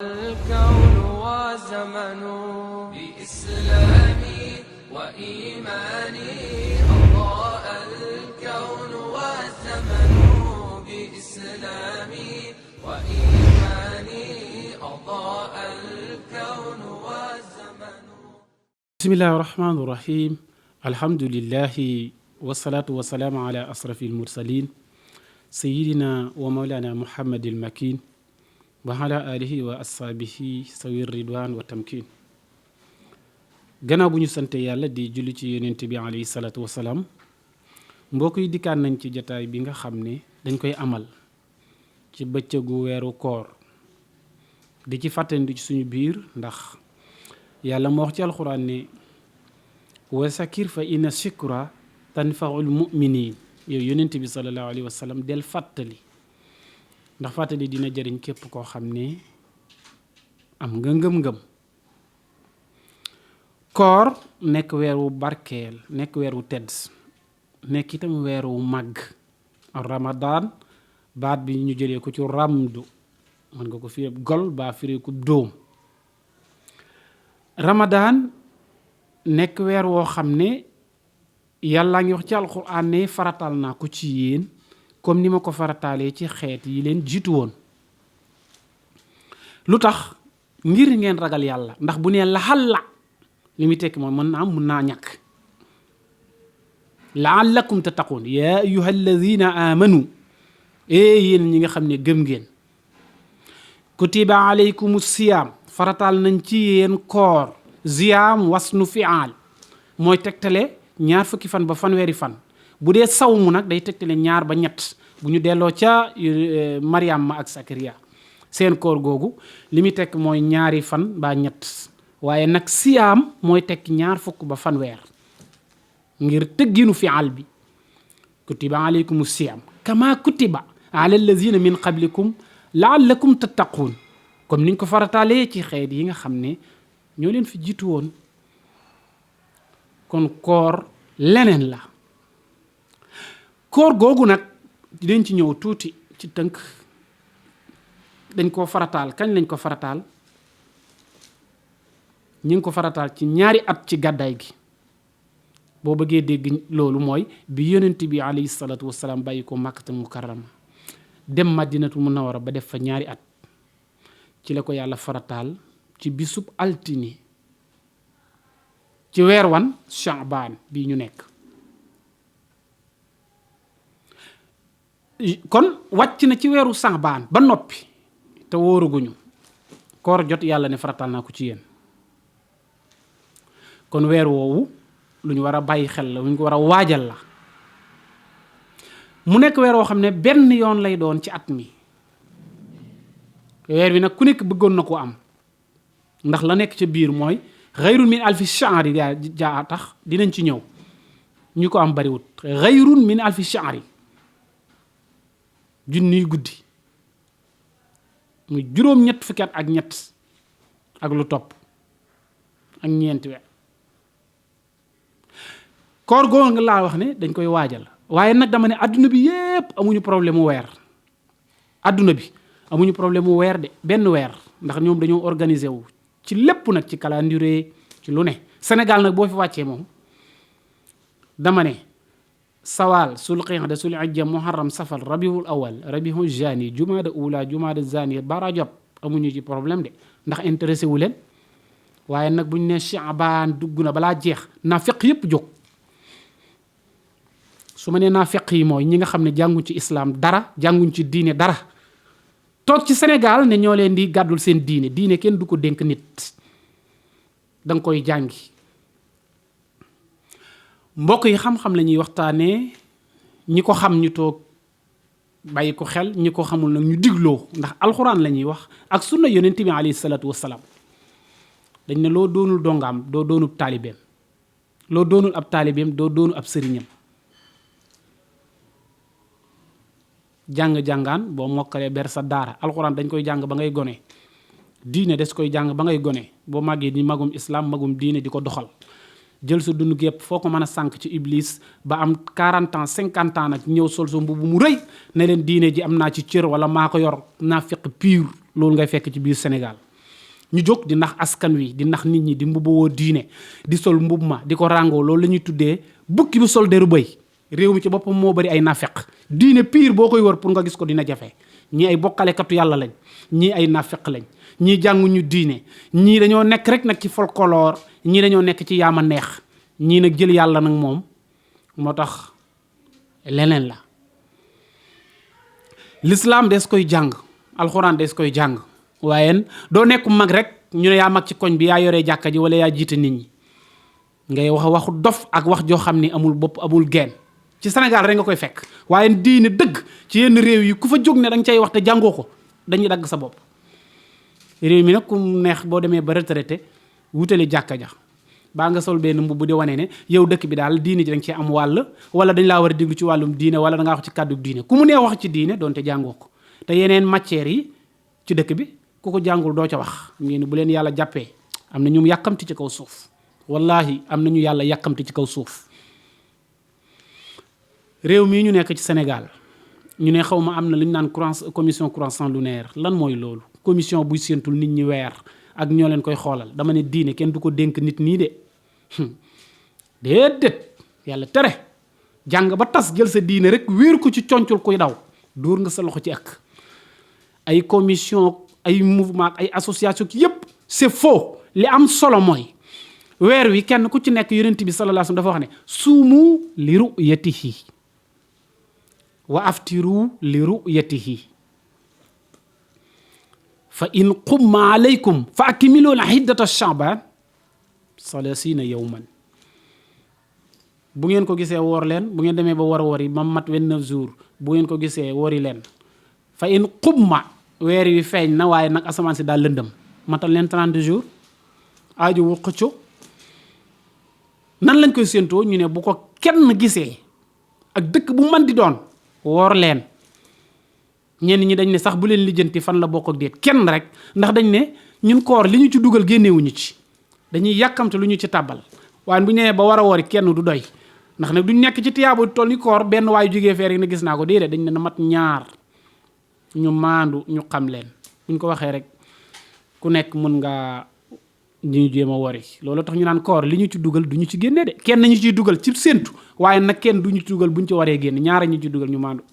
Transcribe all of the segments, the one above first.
الكون وزمن بإسلامي وإيماني أضاء الكون والزمن بإسلامي وإيماني أضاء الكون والزمن. بسم الله الرحمن الرحيم. الحمد لله والصلاة والسلام على أشرف المرسلين سيدنا ومولانا محمد المكين وعلى آله وأصحابه سوي الرضوان والتمكين. gannaaw bu ñu sante yàlla di julli ci yonent bi alayhi salaatu wasalaam, mbokk yi dikkaan nañ ci jataay bi nga xam ne dañ koy amal ci bëccëgu weeru koor di ci fàttandi ci suñu biir ndax yàlla moo wax ci alxuraan ne wa sakir fa inna shikra tanfaul muminin. yow yonent bi sallallahu alayhi wa sallam del fàttali ndax fàttali dina jëriñ képp koo xam ne am nga ngëm-ngëm. koor nekk weer wu barkeel, nekk weer wu tedd, nekk itam weer wu màgg. ramadan baat bi ñu jëlee ko ci ramdu, mën nga ko firi gol baa firi ko dóom. ramadan nekk weer woo xam ne yàlla ngi wax ci alxuraan ne faratal naa ko ci yéen comme ni ma ko farataalee ci xeet yi leen jiitu woon. lu tax? ngir ngeen ragal yàlla, ndax bu nee laxal la li muy tekki moom mën naa am mën naa ñàkk. laallakum tattaqun yaa ayyuha alladina amanu, yéen ñi nga xam ne gëm ngeen. kutiba alaykum siyaam, farataal nañ ci yéen koor. ziyaam wasnu fi'aal mooy tegtale ñaar fukki fan ba fanweeri fan. bu dee sawmu nag day tegtale ñaar ba ñett. bu ñu delloo ca Mariam ak Sakariya seen koor googu li muy tekk mooy ñaari fan ba ñett. waaye nag siyaam mooy tekk ñaar fukk ba fanweer ngir tëgginu fi'aal bi. kutiba alaykum siyaam kama kutiba ala allazina min qablikum laallakum tattaquun, comme niñ ko farataalee ci xeet yi nga xam ne ñoo leen fi jiitu woon. kon koor leneen la. koor googu nag dinañ ci ñëw tuuti ci tënk. dañ koo farataal kañ lañ ko farataal? ñi ngi ko farataal ci ñaari at ci gàddaay gi. boo bëggee dégg loolu mooy bi yonent bi alayhi salaatu wasalaam bàyyi ko Makkatul Mukarrama dem Madinatul Munawwara ba def fa ñaari at, ci la ko yàlla farataal ci bisub altine ci weer wan Sha'baan bii ñu nekk. kon wàcc na ci weeru Sha'baan ba noppi te wóoruguñu. koor jot yàlla ne farataal naa ko ci yéen. kon weer woowu lu ñu war a bàyyi xel la, lu ñu ko war a waajal la. mu nekk weer woo xam ne benn yoon lay doon ci at mi. weer wi nag ku nekk bëggoon na ko am, ndax la nekk ca biir mooy xayrun min alfi shahri jaa tax dinañ ci ñëw. ñu ko am bariwut. xayrun min alfi shahri, junniy guddi, muy juróom-ñett fukki at ak ñett ak lu topp ak ñeenti weer. koor googu nga laa wax ne dañ koy waajal. waaye nag dama ne adduna bi yépp amuñu problème mu weer. adduna bi amuñu problème mu weer de, benn weer, ndax ñoom dañoo organiser wu ci lépp nag, ci calendrier, ci lu ne. Sénégal nag boo fi wàccee moom dama ne sawaal, sul qiyada, sul hijja, muharram, safar, rabiul awal, rabiul jani, jumaada ula, jumaada zani, ba rajab amuñu ci problème de, ndax intéressé wu leen. waaye nag bu ñu ne Sha'baan dugg na balaa jeex naafeq yépp jóg. su ma nee naafeq yi mooy ñi nga xam ne jànguñ ci islam dara, jànguñ ci diine dara, toog ci Sénégal ne ñoo leen di gàddul seen diine. diine kenn du ko dénk nit, danga koy jàngi. mbokk yi xam-xam la ñuy waxtaanee. ñi ko xam ñu toog bàyyi ko xel, ñi ko xamul nag ñu digloo, ndax alxuraan la ñuy wax ak sunna yonent bi alayhi salaatu wassalaam. dañ ne loo doonul dongaam doo doonub taalibeem, loo doonul ab taalibeem doo doonu ab sëriñam. jàng-jàngaan boo mokkalee ber sa daara. alxuraan dañ koy jàng ba ngay gone, diine des koy jàng ba ngay gone, boo màggee di magum islam, magum diine di ko doxal. jël sa dund gépp foo ko mën a sànq ci iblis ba am 40 ans 50 ans nag ñëw sol sa mbubb mu rëy ne leen diine ji am naa ci cër wala maa ko yor. naa fekk pire loolu ngay fekk ci biir Sénégal. ñu jóg di nax askan wi di nax nit ñi di mbubboo diine di sol mbub ma di ko ràngoo loolu la ñuy tuddee bukki bu sol deru bëy réew mi ci boppam moo bari ay nafeq diine pire boo koy wër pour nga gis ko dina jafe ñii ay bokkalekatu yàlla lañ ñii ay nafeq lañ ñii jànguñu diine ñii dañoo nekk rek nag ci folklore ñii dañoo nekk ci yaama neex ñii nag jël yàlla nag moom moo tax leneen la. l'islam des koy jàng alxuraan des koy jàng waaye doo nekk mag rek ñu ne yaa mag ci koñ bi yaa yoree jàkka ji wala yaa jiite nit ñi ngay wax waxu dof ak wax joo xam ni amul bopp amul geen ci Sénégal rek nga koy fekk waaye diine dëgg ci yenn réew yi ku fa jóg ne da nga cay wax te jàngoo ko dañuy dagg sa bopp. réew mi nag ku neex boo demee ba retraité wutale jàkka ja baa nga sol benn mbubb di wane ne yow dëkk bi daal diine ji da nga cee am wàll wala dañ laa war a déglu ci wàllum diine wala da ngaa wax ci kàddu diine ku mu nee wax ci diine doonte jàngoo ko te yeneen matières yi ci dëkk bi ku ko jàngul doo ca wax. ngeen bu leen yàlla jàppee am na ñu yàkkamti ci kaw suuf wallahi am na ñu yàlla yàkkamti ci kaw suuf. réew mii ñu nekk ci Sénégal ñu ne xaw ma am na lu ñu naan commission croissant lunaire lan mooy loolu commission buy séentul nit ñi weer ak ñoo leen koy xoolal dama ne diine kenn du ko dénk nit nii de déedéet yàlla tere jàng ba tas jël sa diine rek wéer ko ci concul kuy daw dóor nga sa loxo ci ak ay commission ay mouvement ay association yépp c'est faux. li am solo mooy weer wi kenn ku ci nekk yonent bi sallallahu alayhi wasallam dafa wax ne suumu li ru'yatihi wa aftiru li ru'yatihi fa in qumma alaykum fa akmilu iddata sha'ban 30 yawman bu ngeen ko gisee woor leen bu ngeen demee ba war a wori ba mat 29 jours bu ngeen ko gisee wori leen fa in qumma weer wi feeñ na waaye nag asamaan si daal lëndëm matal leen 30 jours aaju wu xëcco nan lañ koy séentoo ñu ne bu ko kenn gisee ak dëkk bu man di doon woor leen ñenn ñi dañ ne sax bu leen lijjanti fan la bokk ak déet kenn rek ndax dañ ne ñun koor li ñu ci dugal génnewuñu ci dañuy yàkkamte lu ñu ci tàbbal waaye bu ñu nee ba war a woori kenn du doy ndax nag duñ nekk ci tiyaabo toll ni koor benn waayu jógee fee rek ne gis naa ko déedéet dañ ne na mat ñaar ñu maandu ñu xam leen buñ ko waxee rek ku nekk mën nga ñu jéem a wori loolu tax ñu naan koor li ñu ci dugal du ñu ci génnee de kenn ñu ciy dugal ci séentu waaye nag kenn du ñu ci dugal buñ ci waree génn ñaara ñu ci dugal ñu maandu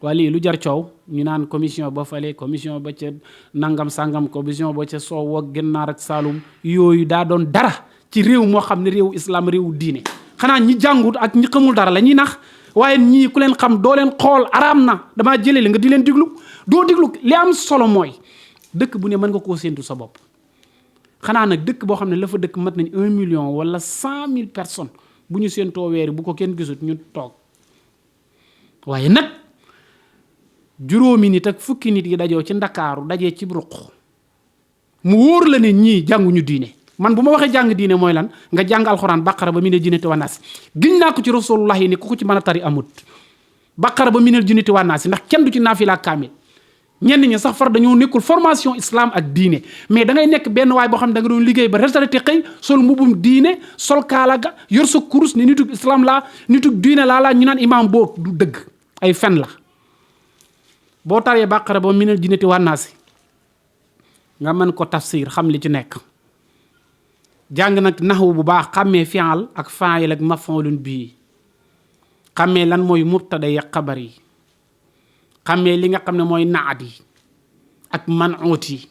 waa lii lu jar coow ñu naan commission ba fale commission ba ca nangam sangam commission ba ca soow ak Gànnaar ak Saalum yooyu daa doon dara ci réew moo xam ne réewu islam réewu diine xanaa ñi jàngut ak ñi xamul dara la ñuy nax waaye ñii ku leen xam doo leen xool araam na damaa jëlee li nga di leen diglu doo diglu li am solo mooy dëkk bu ne mën nga koo séentu sa bopp xanaa nag dëkk boo xam ne la fa dëkk mat nañ 1 million wala 100 000 personnes bu ñu séentoo weeri bu ko kenn gisut ñu toog waaye nag juróomi nit ak fukki nit yi dajoo ci ndakaaru dajee ci ruq mu wóor la ne ñii jànguñu diine man bu ma waxee jàng diine mooy lan nga jàng alxuraan baqara ba minal jinnati wan naas giñ naa ko ci rasulullah yi ni ku ko ci mën a tari amut baqara ba minal jinnati wan naas ndax kenn du ci naafila kaamil ñenn ñi sax far dañoo nekkul formation islam ak diine mais da ngay nekk benn waay boo xam ne da nga doon liggéey ba retraité xëy sol mbubum diine sol kaala ga yor sa kurus ni nitug islam laa nitug diine laa ñu naan imam boobu du dëgg ay fen la boo taree baqara ba minal jinnati wan naas nga mën ko tafsir xam li ci nekk jàng nag naxwu bu baax xàmmee fi'al ak faa'il ak maf'ulun bii xàmmee lan mooy mubtada ya xabar yi xàmmee li nga xam ne mooy naat yi ak man'ut yi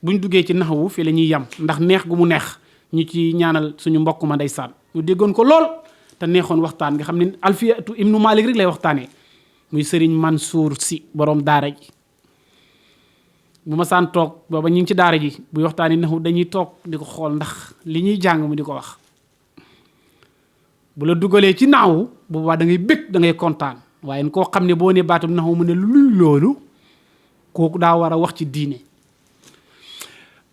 buñ duggee ci naxwu fii la ñuy yem ndax neex gu mu neex ñu ci ñaanal suñu mbokk ma ndeysaan ñu déggoon ko lool te neexoon waxtaan nga xam ne alfiyatu ibnu malik rek lay waxtaanee muy sëriñ Mansour si borom daara ji bu ma saan toog booba ñu ngi ci daara ji buy waxtaanee naxu dañuy toog di ko xool ndax li ñuy jàng mu di ko wax bu la dugalee ci naawu bu boobaa da ngay bëgg da ngay kontaan waaye koo xam ne boo ne baatum naxu mu ne luy loolu kooku daa war a wax ci diine.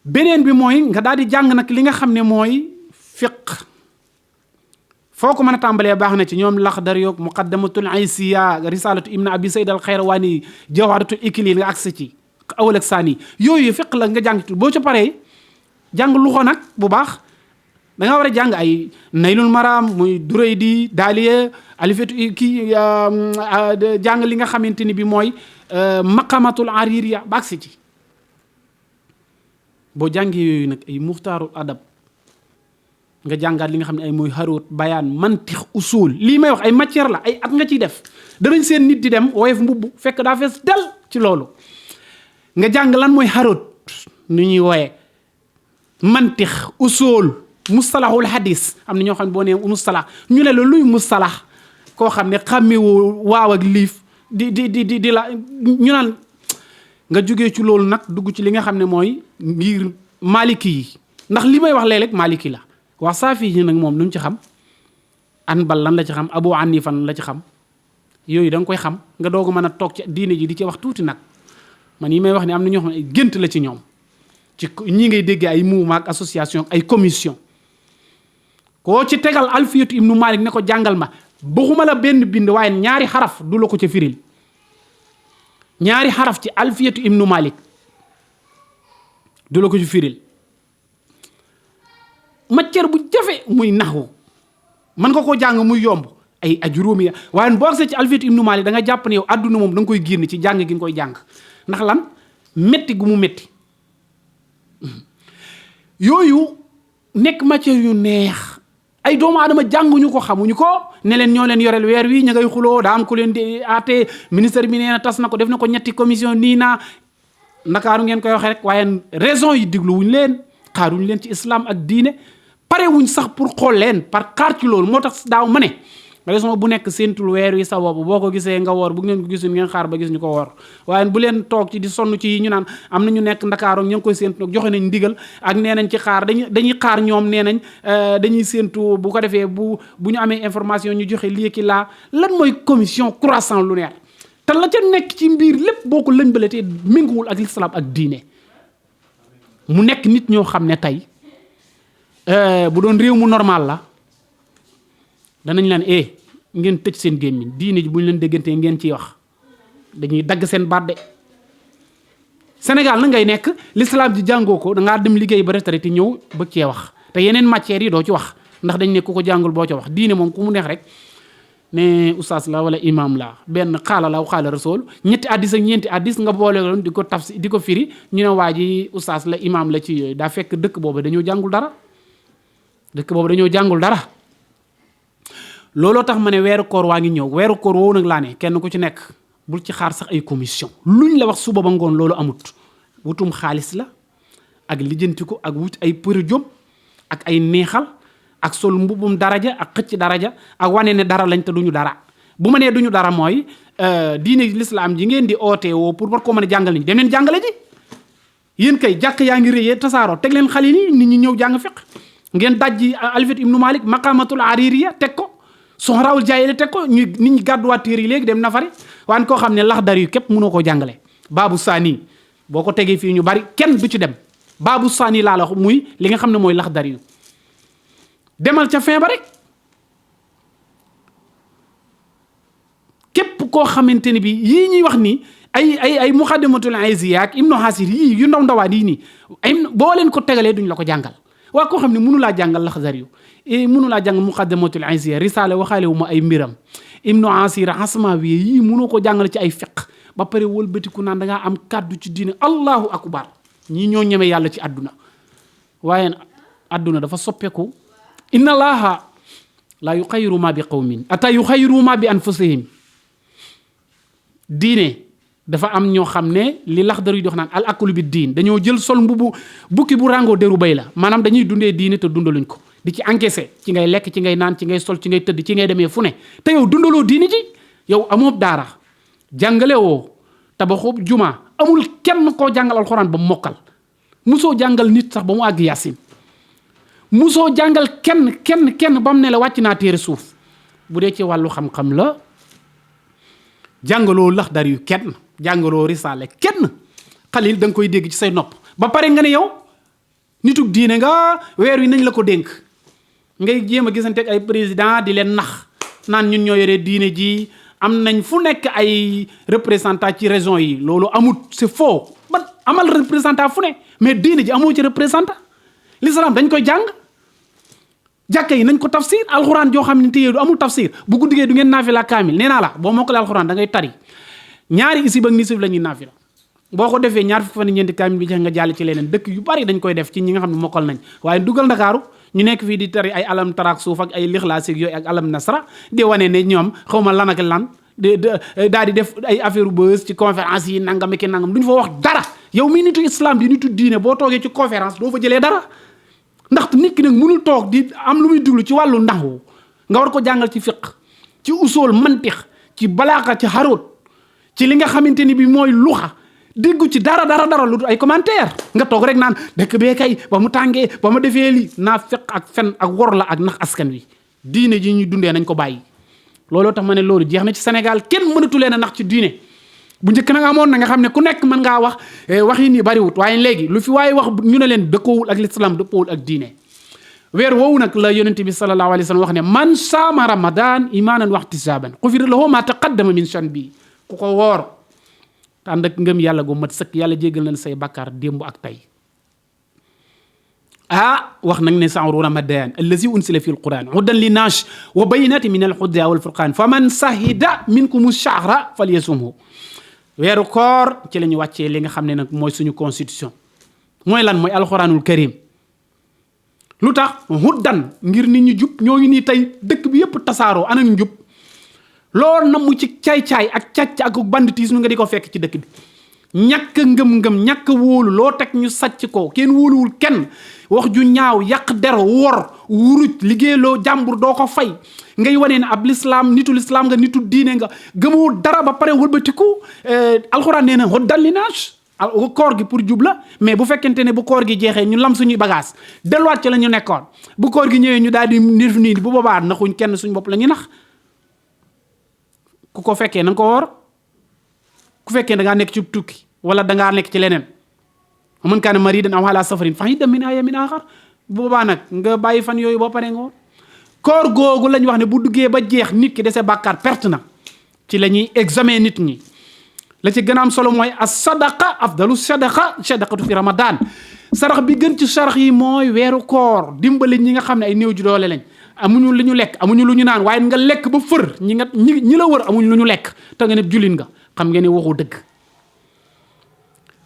beneen bi mooy nga daal di jàng nag li nga xam ne mooy fiq foo ko mën a tàmbalee baax na ci ñoom Laxdar yoog muqaddamatul aysiya risalatu ibn abi sayd al xayrawaani jawharatul iklil nga agsi ci awal ak saani yooyu fiq la nga jàng boo ca paree jàng luxo nag bu baax da nga war a jàng ay naylul maram muy duraydi daaliye alifatu kii jàng li nga xamante ni bi mooy maqamatul aririya ba agsi ci boo jàngee yooyu nag ay muxtaarul adab nga jàngaat li nga xam ne ay mooy xaroot bayaan mantix usul lii may wax ay matière la ay at nga ciy def danañ seen nit di dem woyof mbubb fekk daa fees del ci loolu nga jàng lan mooy xaroot nu ñuy wooye mantix usul mustalahul hadis am na ñoo xam ne boo nee mustalah ñu ne la luy mustalah koo xam ne xàmmewoo waaw ak liif di la ñu naan nga jógee ci loolu nag dugg ci li nga xam ne mooy ngir maliki yi ndax li may wax léeg-léeg maliki la wax saafi yi nag moom lu mu ci xam Anbal lan la ci xam Abu Hanifa lan la ci xam yooyu da nga koy xam nga doog a mën a toog ci diine ji di ci wax tuuti nag man yi may wax ne am na ñoo xam ne ay gént la ci ñoom ci ñi ngay déggee ay mouvement ak association ay commission koo ci tegal Alfiyatu ibnu Malik ne ko jàngal ma baxuma la benn bind waaye ñaari xaraf du la ko ca firil ñaari xaraf ci Alfiyatu ibnu Malik du la ko ci firil matière bu jafe muy naxwu mën nga koo jàng muy yomb ay juróomi waaye boo agsee ci Alfiyatu ibnu Malik da nga jàpp ne yow àdduna moom da nga koy génn ci jàng gi nga koy jàng ndax lan metti gu mu metti yooyu nekk matière yu neex ay doomu aadama jànguñu ko xamuñu ko ne leen ñoo leen yoreel weer wi ña ngay xuloo daa am ku leen di aate ministère bi nee na tas na ko def na ko ñetti commission nii naa ndakaaru ngeen koy waxee rek waaye raison yi digluwuñ leen xaaruñ leen ci islam ak diine pare wuñ sax pour xool leen par xaar ci loolu moo tax daaw ma ne raison bu nekk séentul weer wi sa bopp boo ko gisee nga woor bu ngeen ko gisul ngeen xaar ba gis ñu ko woor waaye bu leen toog ci di sonn ci ñu naan am na ñu nekk ndakaaru ñu ngi koy séentu joxe nañ ndigal ak nee nañ ci xaar dañuy xaar ñoom nee nañ dañuy séentu bu ko defee bu ñu amee information ñu joxe lii ki laa lan mooy commission croissant lunaire te la ca nekk ci mbir lépp boo ko lëñbale te méngoowul ak l'islam ak diine mu nekk nit ñoo xam ne tey bu doon réew mu normal la danañ leen ngeen tëj seen gémmiñ diine ji bu ñu leen déggantee ngeen ciy wax dañuy dagg seen baat de Sénégal na ngay nekk l'islam ji jàngoo ko dangaa dem liggéey ba retraité ñëw bëgg cee wax te yeneen matières yi doo ci wax ndax dañ ne ku ko jàngul boo ci wax diine moom ku mu neex rek ne oustaz la wala imam la benn xaala la xaala rasool ñetti addis ak ñeenti addis nga boole loon di ko tafsir di ko firi ñu ne waa ji oustaz la imam la ci yooyu daa fekk dëkk boobu dañoo jàngul dara looloo tax ma ne weeru koor waa ngi ñëw weeru koor woowu nag laa ne kenn ku ci nekk bul ci xaar sax ay commission luñ la wax suba ba ngoon loolu amut wutum xaalis la ak lijjanti ko ak wut ay përëjom ak ay neexal ak sol mbubum daraja ak xëcc daraja ak wane ne dara lañ te duñu dara bu ma nee duñu dara mooy diine l'islam ji ngeen di oote woo pour war koo mën a jàngal nit dem leen jàngale ji yéen kay jàkk yaa ngi réyee tasaaroo teg leen xale yi nit ñi ñëw jàng fiq ngeen dajji Alfiyatu ibnu Malik maqamatul haririya teg ko soxrawul jaayile teg ko ñu nit ñi gàdduwaat téere yi léegi dem nafari waan koo xam ne Laxdari yu képp mënoo koo jàngale baabu saani boo ko tegee fii ñu bari kenn du ci dem baabu saani laa la muy li nga xam ne mooy Laxdari yu demal ca fin ba rek képp koo xamante ne bi yii ñuy wax ni ay muqaddimatul izziya ak ibnu hasir yii yu ndaw ndawaan yii nii ay boo leen ko tegalee duñ la ko jàngal waa koo xam ne mënu laa jàngal Laxdari yu mënu laa jàng muqaddimatul izziya risaale waxaale wu ma ay mbiram ibnu asir asmawi yii mënoo ko jàngale ci ay fiq ba pare wëlbatiku naan da ngaa am kàddu ci diine allahu akbar ñii ñoo ñeme yàlla ci àdduna waaye àdduna dafa soppeeku inna allaha la yuxayiru ma bi qawmin ata yuxayiru ma bi anfusihim diine dafa am ñoo xam ne li Laxdari dox naan al aklu bi diin dañoo jël sol mbubu bukki bu ràngoo deru bay la maanaam dañuy dundee diine te dundaluñ ko di ci encaissé ci ngay lekk ci ngay naan ci ngay sol ci ngay tëdd ci ngay demee fu ne te yow dundaloo diine ji yow amoo daara jàngale woo tabaxoob juma amul kenn koo jàngal alxuraan ba mokkal musoo jàngal nit sax ba mu àgg yaasin musoo jàngal kenn ba mu ne la wàcc naa téere suuf bu dee ci wàllu xam-xam la jàngaloo Laxdari yu kenn jàngaloo risaale kenn xalil da nga koy dégg ci say nopp ba pare nga ne yow nitug diine nga weer wi nañ la ko dénk ngay jéem a gisante ak ay président di leen nax naan ñun ñoo yore diine ji am nañ fu nekk ay représentant ci région yi loolu amut c'est faux ba amal représentant fu ne mais diine ji amoo ci représentant l'islam dañ koy jàng jàkka yi nañ ko tafsir alxuraan joo xam ne téye du amul tafsir bu guddigee du ngeen naafila kaamil nee naa la boo mokkale alxuraan da ngay tari ñaari isib ak nisif la ñuy naafila boo ko defee ñaar fukki fan ñeenti kaamil bi jeex nga jàll ci leneen. dëkk yu bari dañ koy def ci ñi nga xam ne mokkal nañ waaye dugal Ndakaaru ñu nekk fii di tari ay alam taraak suuf ak ay lixlaas ak yooyu ak alam nasra di wane ne ñoom xaw ma lan ak lan daal di def ay affaire buzz ci conférence yi nangam ak nangam duñ fa wax dara. yow mi nitu islam di nitu diine boo toogee ci conférence doo fa jëlee dara ndax nit ki nag mënul toog di am lu muy déglu ci wàllu naxwu nga war ko jàngal ci fiqh ci usul mantix ci balaaxa ci xaroot ci li nga xamante ni bi mooy luxa déggu ci dara lu ay commentaire nga toog rek naan dëkk bee kay ba mu tàngee ba ma defee lii naa fiq ak fen ak wor la ak nax askan wi diine ji ñu dundee nañ ko bàyyi. looloo tax ma ne loolu jeex na ci Sénégal kenn mënatu leen a nax ci diine bu njëkk nag amoon na nga xam ne ku nekk mën ngaa wax wax yi nii bariwut waaye léegi lu fi waaye wax ñu ne leen dëkkoowul ak l'islam dëppoowul ak diine. weer woowu nag la yonente bi sallallahu alayhi wa sallam wax ne man saama ramadan imanan wa ihtisaban xufira lahu ma taqaddama min shanbi ku ko woor te ànd ak ngëm yàlla gu mat sëkk yàlla jéggal na la say bakkaar démb ak tey. wax nag ne sahru ramadan allazi unsila fi alquran hudan linnaas wa bayinati min alhuda walfurqan fa man sahida minkum shahra falyasumhu. weeru koor ci la ñu wàccee li nga xam ne nag mooy suñu constitution mooy lan mooy alquranul karim. lu tax huddan ngir nit ñi jub ñoo ngi nii tey dëkk bi yëpp tasaaroo ana njub loolu na mu ci caay-caay ak càcc ak banditisme nga di ko fekk ci dëkk bi. ñàkk ngëm-ngëm ñàkk wóolu loo teg ñu sàcc ko kenn wóoluwul kenn wax ju ñaaw yàq der wor wuruj liggéeyloo jàmbur doo ko fay ngay wane ne ab lislaam nitu lislaam nga nitu diine nga gëmoo dara ba pare wëlbatiku alxuraan nee na huddan linnaas koor gi pour jub la mais bu fekkente ne bu koor gi jeexee ñu lam suñuy bagage delluwaat ci la ñu nekkoon bu koor gi ñëwee ñu daal di nif nii bu boobaa naxuñ kenn suñ bopp la ñu nax. ku ko fekkee na nga ko woor ku fekkee da ngaa nekk ci tukki wala da ngaa nekk ci leneen man kaana mariidan aw alaa safarin fa iddatun min ayyaamin ukhar bu boobaa nag nga bàyyi fan yooyu boo paree nga woor. koor googu lañ wax ne bu duggee ba jeex nit ki dese bàkkaar perte na ci la ñuy examen nit ñi. la ci gën a am solo mooy as sadaqa afdalu sadaqatu fi ramadan sarax bi gën ci sarax yi mooy weeru koor dimbali ñi nga xam ne ay néew ji doole lañ amuñu lu ñu lekk amuñu lu ñu naan waaye nga lekk ba fër ñi la wër amuñu lu ñu lekk te nga ne jullit nga xam ngeen ne waxu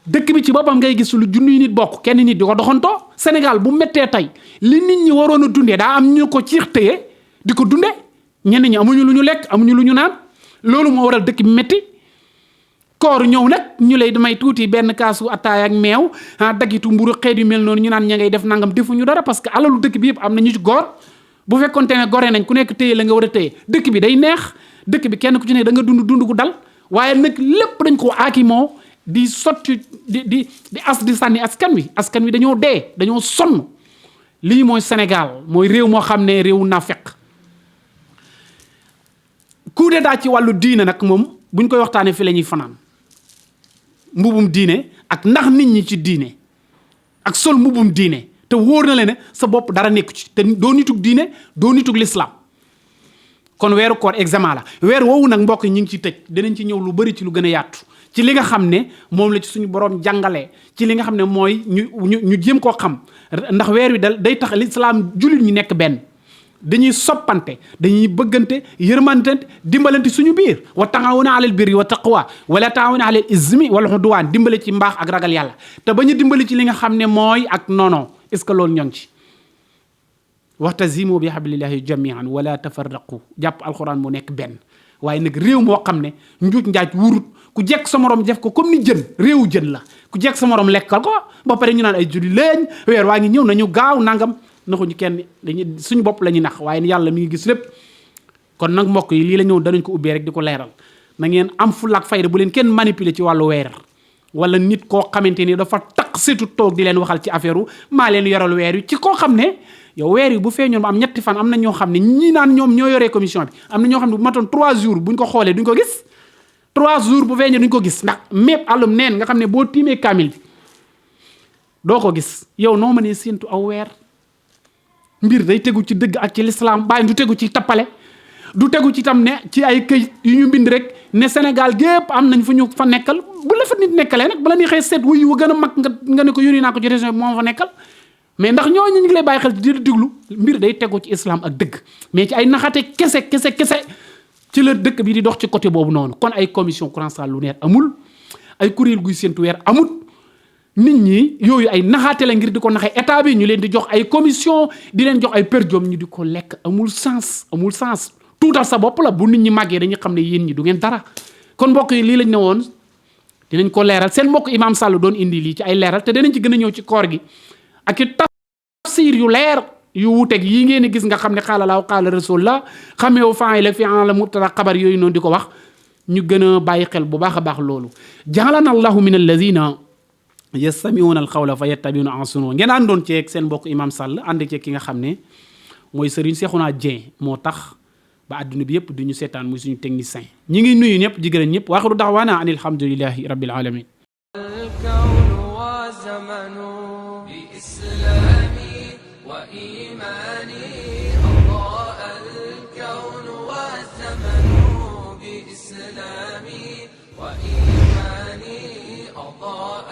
dëkk bi ci boppam ngay gis lu junniy nit bokk kenn nit di ko doxantoo. Sénégal bu méttee tey li nit ñi waroon a dundee daa am ñu ko ciix téye di ko dundee ñenn ñi amuñu lu ñu lekk amuñu lu ñu naan loolu moo waral dëkk bi métti. koor ñëw nag ñu lay damay tuuti benn kaasu attaaya ak meew dagitu mburu xeet yu mel noonu ñu naan ña ngay def nangam defuñu dara parce que alalu dëkk bi yëpp am na ñu ci góor bu fekkonte ne gore nañ ku nekk téye la nga war a téye dëkk bi day neex dëkk bi kenn ku ci ne da nga dund gu dal waaye nag lépp dañ ko aakimoo di sotti di as di sànni askan wi dañoo dee dañoo sonn. lii mooy Sénégal mooy réew moo xam ne réewu naafeq coup d'état ci wàllu diine nag moom buñ koy waxtaanee fi la ñuy fanaan. mbubum diine ak ndax nit ñi ci diine ak sol mbubum diine te wóor na leen ne sa bopp dara nekku ci te doo nitug diine doo nitug l'islam kon weeru koor examen la weer woowu nag mbokk ñi ngi ci tëj dinañ ci ñëw lu bari ci lu gën a yaatu ci li nga xam ne moom la ci suñu borom jàngalee ci li nga xam ne mooy ñu jéem koo xam ndax weer wi day tax l'islam jullit ñi nekk benn dañuy soppante dañuy bëggante yërmante dimbalante suñu biir wa taawuna alal birri wa taqwa wala taawuna alal ismi wal udwan dimbale ci mbaax ak ragal yàlla te bañu dimbali ci li nga xam ne mooy ak nono est-ce que loolu ñoo ngi ci waxtasimu bi hablillahi jamian wala tafarraqu jàpp alxuraan mu nekk benn waaye nag réew moo xam ne njuuj njaaj wurut ku jekk sa morom def ko comme ni jën réewu jën la ku jekk sa morom lekkal ko ba pare ñu naan ay julli léegi weer waa ngi ñëw nañu gaaw nangam naxuñu kenn dañuy suñu bopp la ñuy nax waaye yàlla mi ngi gis lépp. kon nag mbokk yi lii la ñëw danañ ko ubbee rek di ko leeral na ngeen am fulla ak fayda bu leen kenn manipuler ci wàllu weer wala nit koo xamante ni dafa taq surtout toog di leen waxal ci affaire maa leen yoral weer wi ci koo xam ne yow weer yi bu feeñoon ba am ñetti fan am na ñoo xam ne ñi naan ñoom ñoo yoree commission bi am na ñoo xam ne bu matoon 3 jours buñ ko xoolee duñ ko gis 3 jours bu feeñee duñ ko gis ndax mépp àllum neen nga xam ne boo tiimee kaamil bi doo ko gis yow noo mënee séentu aw weer. mbir day tegu ci dëgg ak ci lislaam bàyyi du tegu ci tappale du tegu ci tam ne ci ay këyit yu ñu bind rek ne Sénégal gépp am nañ fu ñu fa nekkal bu la fa nit nekkalee nag bala ñuy xëy seet wuyu wa gën a mag nga ne ko yónni naa ko ci région bi moo fa nekkal mais ndax ñooñu ñu ngi lay bàyyi xel di diglu mbir day tegu ci islam ak dëgg mais ci ay naxate kese ci la dëkk bi di dox ci côté boobu noonu kon ay commission consulat lunaire amul ay kuréel guy séntu weer amut. nit ñi yooyu ay naxaate la ngir di ko naxee état bi ñu leen di jox ay commission di leen jox ay per diem ñu di ko lekk amul sens tuutal sa bopp la bu nit ñi màggee dañuy xam ne yéen ñi du ngeen dara. kon mbokk yi lii lañ ne woon dinañ ko leeral seen mbokk Imam Sall doon indi lii ci ay leeral te danañ ci gën a ñëw ci koor gi ak i tafsir yu leer yu wuuteeg yii ngeen di gis nga xam ne xaala laahu xaala rasul la xameewu fa'il ak fi'il la mubtada xabar yooyu noonu di ko wax ñu gën a bàyyi xel bu baax a baax loolu. ja'alana allahu min alladhina yastami'una alqawla fa yattabi'una ahsanahu ngeen àndoon ceeg seen mbokk Imam Sall ànd ceeg ki nga xam ne mooy Serigne Cheikhouna Dieng moo tax ba àdduna bi yëpp du ñu seetaan muy suñu technicien ñi ngi nuyu ñëpp di gërëm ñëpp waaxiru da'waana an alhamdulillahi rabbil alamin. الكون وزمن بإسلامي وإيماني أضاء الكون والزمن بإسلامي وإيماني أضاء